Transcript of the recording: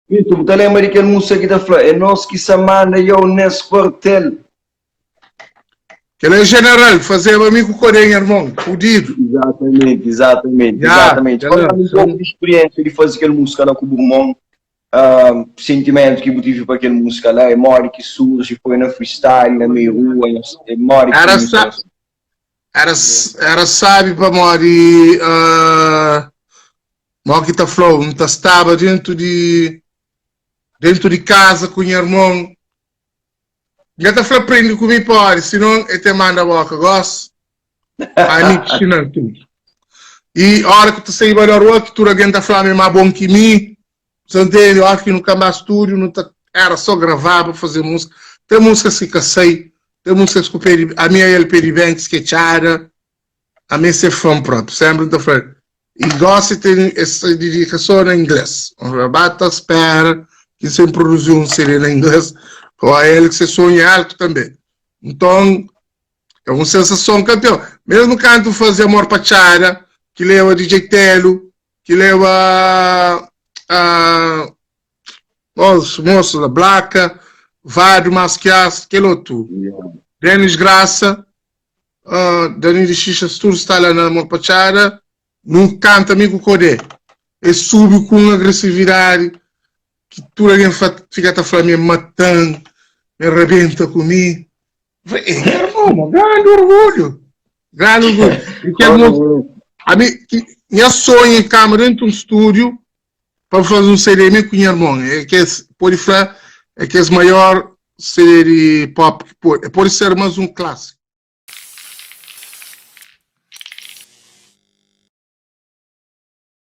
Vitor, bu ta lenbra di kel músika ki ta fla, É nos ki sa manda yo nes kuartel. Kel é general, fazeba mi ku Kodé nha irmon, fudidu. Exatamente, exatamente, Ya, exatamente. kel Conta-me um pouco de experiência de fazer kel música lá com o irmão, uh, sentimento que bu tive pa kel música lá, e modi ki surge, foi na freestyle, na meio rua, e modi que Era foi sa era era sabi pamodi uh, mo ki ta flau, N ta staba dentu di dentu di kaza ku nha irmon, Nha ta fla prende ku mi pode, sinon e te manda boka gosi. Ami ki xinal tudu. I ora ki ta saiba na rua ki tudu algen ta fla mi ma bon ki mi, sa ntende? Ora ki nu kamba studio nu ta era so gravaba, faze musika. Ten musikas ki ka sai, ten musikas ku pedi, ami ael pedi ben ki sketxada. Ami é se fã propi, sempri N ta fla. I gosi ten es dedika so na ingles. N fla, ba ta spera ki N sen produzi un CD na ingles, o el ki se sonhu é altu tanbe. Nton, é un sensason kanpion. Mesmu kantu N faze Amor pa Txada, ki leba DJ Telu, ki leba uh, os moços da Blaka, Vado Masquias, kel otu, Denis Graça, Uh, Dani di Xixa tudu sta la na Amor pa Txada. Nu kanta mi ku Kodé. E subi ku un agresividadi ki tudu algen fika ta fla mi matan, mi rabenta ku mi. Fla, e nha irmon, ma grandi orgulhu. Grandi orgulhu. E kel mo, ami, nha sonhu é kama dentu un stúdiu pa faze un CD mi ku nha irmon. É kes, pode fla, é kes maior CD di pop ki pode. Pode ser mas un clássico.